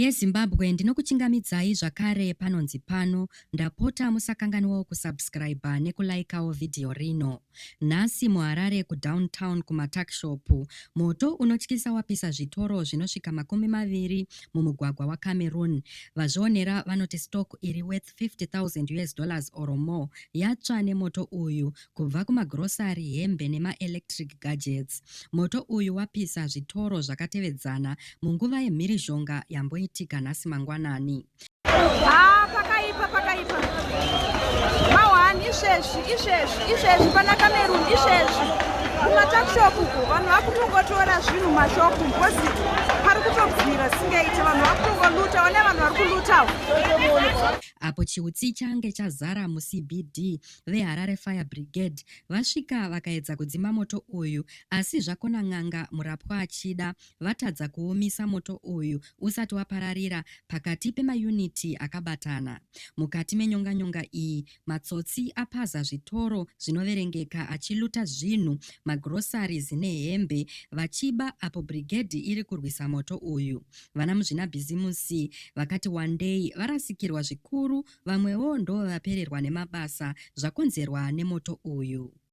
Mhuri yeZimbabwe ndinokuchingamidzai zvakare panonzi pano, ndapota musakanganwawo kusubscriber nekulaikawo vhidhiyo rino. Nhasi muHarare kuDowntown kumatuckshop, moto unotyisa wapisa zvitoro zvinosvika 20 mumugwagwa waCameroon. Vazvionera vanoti stock iri worth 50,000 US dollars or more yatsva nemoto uyu kubva kumagrosari, hembe nemaelectric gadgets. Moto uyu wapisa zvitoro zvakatevedzana munguva yemhirizhonga yamboitika nhasi mangwanani. Ah, pakaipa pakaipa mahwani izvezvi izvezvi izvezvi pana Cameroon izvezvi kumatakshop uko vanhu vakutongotora zvinhu mashopu because pari kutobvira singaite vanhu vakutongoluta vane vanhu vari kulutawo. Apo chiutsi change chazara muCBD, veHarare Fire Brigade vasvika vakaedza kudzima moto uyu asi zvakona n'anga murapwa achida vatadza kuumisa moto uyu usati wapararira pakati pemayuniti akabatana. Mukati menyonganyonga iyi, matsotsi apaza zvitoro zvinoverengeka achiluta zvinhu, magroceries nehembe vachiba apo brigade iri kurwisa moto uyu. Vanamuzvinabhizimusi vakati wandei varasikirwa zvikuru vamwewo ndovapererwa nemabasa zvakonzerwa nemoto uyu.